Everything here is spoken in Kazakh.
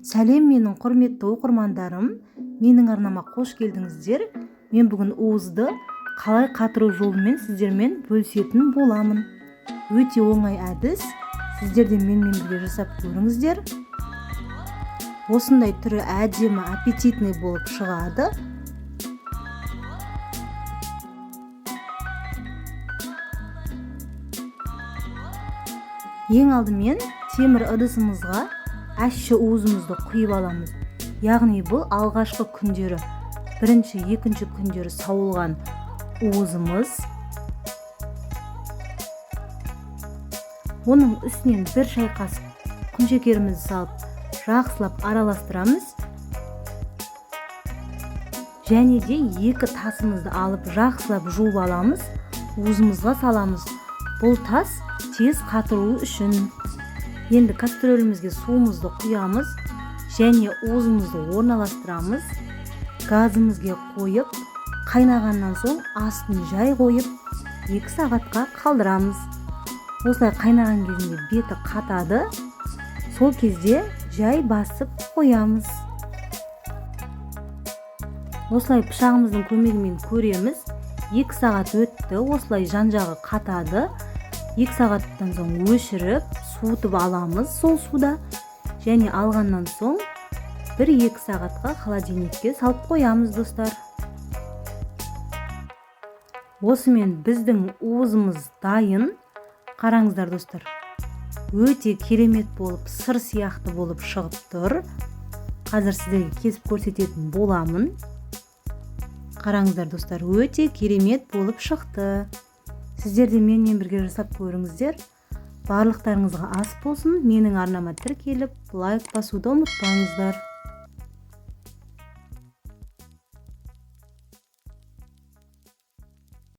Сәлем, менің құрметті оқырмандарым, менің арнама қош келдіңіздер. Мен бүгін уызды қалай қатыру жолымен сіздермен бөлісетін боламын. Өте оңай әдіс, сіздер де менімен бірге жасап көріңіздер. Осындай түрі әдемі, аппетитный болып шығады. Ең алдымен темір ыдысымызға ащы уызымызды құйып аламыз. Яғни бұл алғашқы күндері, бірінші, екінші күндері сауылған уызымыз. Оның үстінен бір шай қасық құмшекерімізді салып, жақсылап араластырамыз. Және де екі тасымызды алып жақсылап жуып аламыз, уызымызға саламыз. Бұл тас тез қатыру үшін. Енді кастрөлімізге суымызды құямыз және уызымызды орналастырамыз. Газымызге қойып, қайнағаннан соң астын жай қойып, 2 сағатқа қалдырамыз. Осылай қайнаған кезінде беті қатады. Сол кезде жай басып қоямыз. Осылай пышағымыздың көмегімен көреміз. 2 сағат өтті, осылай жан-жағы қатады. 2 сағаттан соң өшіріп, суытып аламыз сол суда. Және алғаннан соң 1-2 сағатқа холодильникке салып қоямыз, достар. Осымен біздің уызымыз дайын. Қараңыздар, достар, өте керемет болып, сыр сияқты болып шығып тұр. Қазір сіздерге кесіп көрсететін боламын. Қараңыздар, достар, өте керемет болып шықты. Сіздер де менімен бірге жасап көріңіздер. Барлықтарыңызға ас болсын. Менің арнама тіркеліп, лайк басуды ұмытпаңыздар.